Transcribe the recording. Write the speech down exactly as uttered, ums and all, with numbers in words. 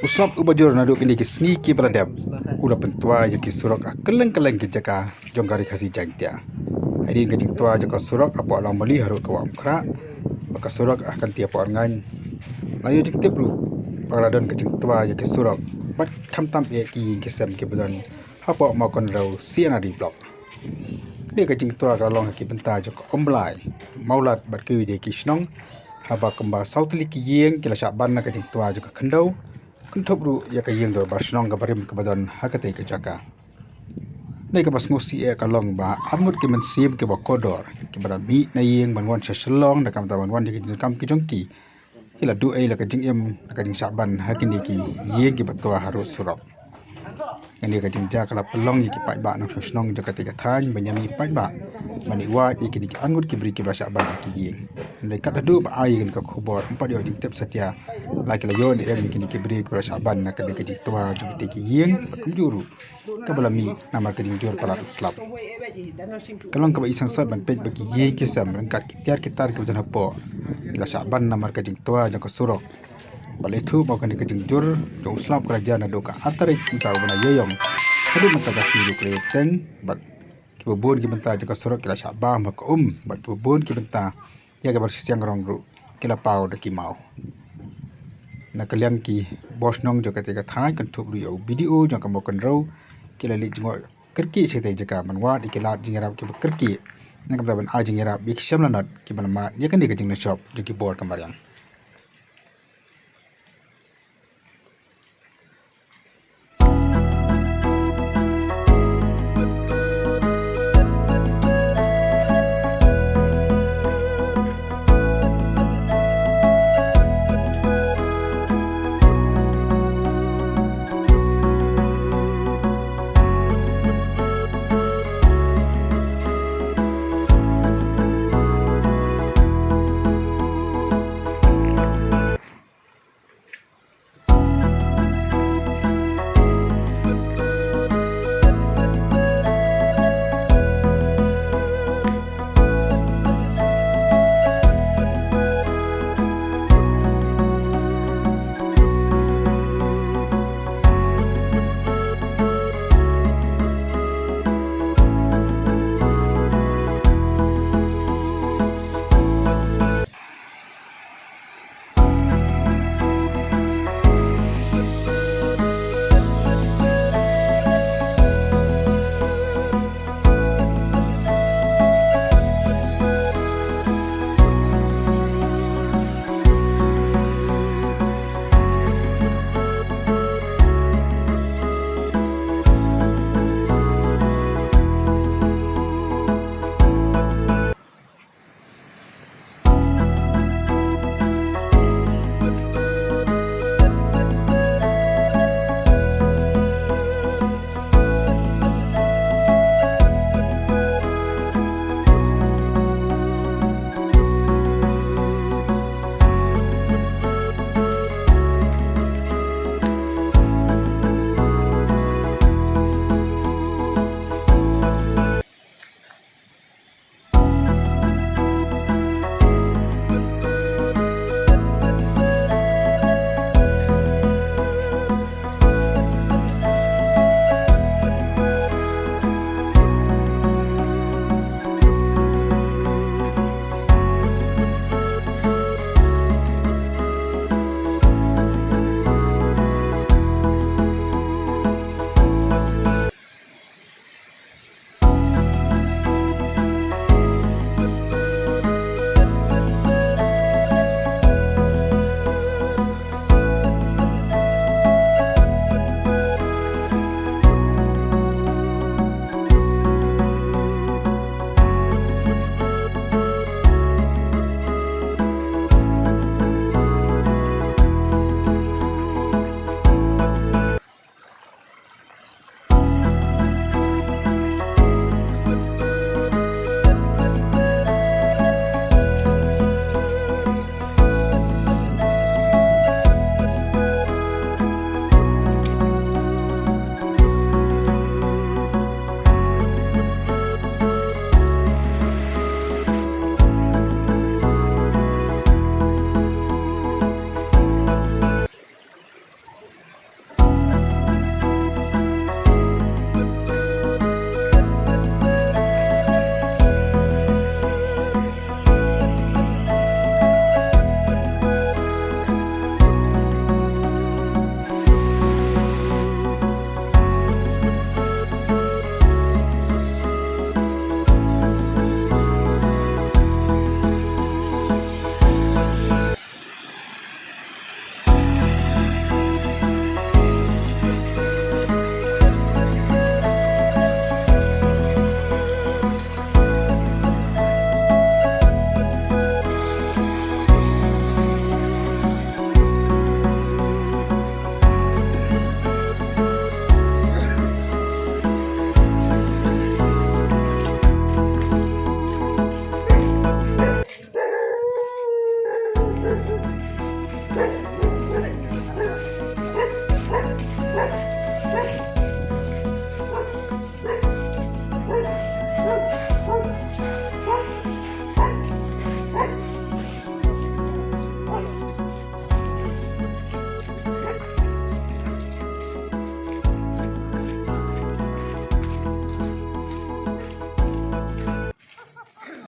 Slap uba jur naduh kine ki sngi kiba la dep u la pyntwa ïa ki surok ha kylleng kylleng ki jaka jong ka Ri Khasi Jaiñtia. Hadien ka jingtwa jong ka surok hapoh Langmali harud ka Wah Umkhrah bad ka surok ha Kynti hapoh Rngaiñ, la ïoh jingtip ruh ba la don ka jingtwa ïa ki surok bad khamtam eh ki ïing ki sem kiba don hapoh Mawkynrew C&RD Block. Kane ka jingtwa ka la long ha ki bynta jong ka Umblai, Mawlad bad kiwei de ki shnong, haba kumba saw tylli ki ïing ki la shah ban na ka jingtwa jong ka khyndew, kynthup ruh ïa ka ïing dorbar shnong kaba rim kaba don ha katei ka jaka. Kane kaba sngewsih eh ka long ba arngut ki mynsiem kiba kordor kiba la mih na ïing ban wan sha Shillong na ka bynta ban wan ïa ki jingdonkam ki jong ki, ki la duh ei la ka jingim na ka jingshah ban ha kine ki ïing kiba twa harud surok. Kane ka jingjia ka la pynlong ïa ki paidbah nongshong shnong jong katei ka thaiñ ban ïa mih paidbah ban ïa wad ïa kine ki arngut ki briew kiba la shah ban ha ki ïing. Hynrei kat haduh ba ai ïa kane ka khubor ym pat ïoh jingtip satia la ki la ïoh ne em ïa kine ki briew kiba la shah ban na kane ka jingtwa jong katei ki ïing bad kumjuh ruh kaba la mih namar ka jingjur palat u slap. Ka long kaba i sangsot ban peit ba ki ïing ki sem ryngkat ki tiar ki tar kiba don hapoh ki la shah ban namar ka jingtwa jong ka surok. Bad la ithuh ba kane ka jingjur jong u slap ka la jia naduh ka ar tarik mynta u bnai Ïaïong haduh mynta ka sngi ruh ka la ïateng bad kiba bun ki bynta jong ka surok ki la shah bam ha ka um bad kiba bun ki bynta ïa kiba shu siang rong ruh ki la paw da ki maw. Na ka liang ki bor shnong jong katei ka thaiñ kynthup ruh ïa u BDO jong ka Mawkynrew ki la leit jngoh kyrkieh sha katei ka jaka ban wad ïa ki lad jingïarap kiba kyrkieh na ka bynta ban ai jingïarap ïa ki sem lanot kiba la mad ïa kane ka jingnashop jong ki bor ka mariang.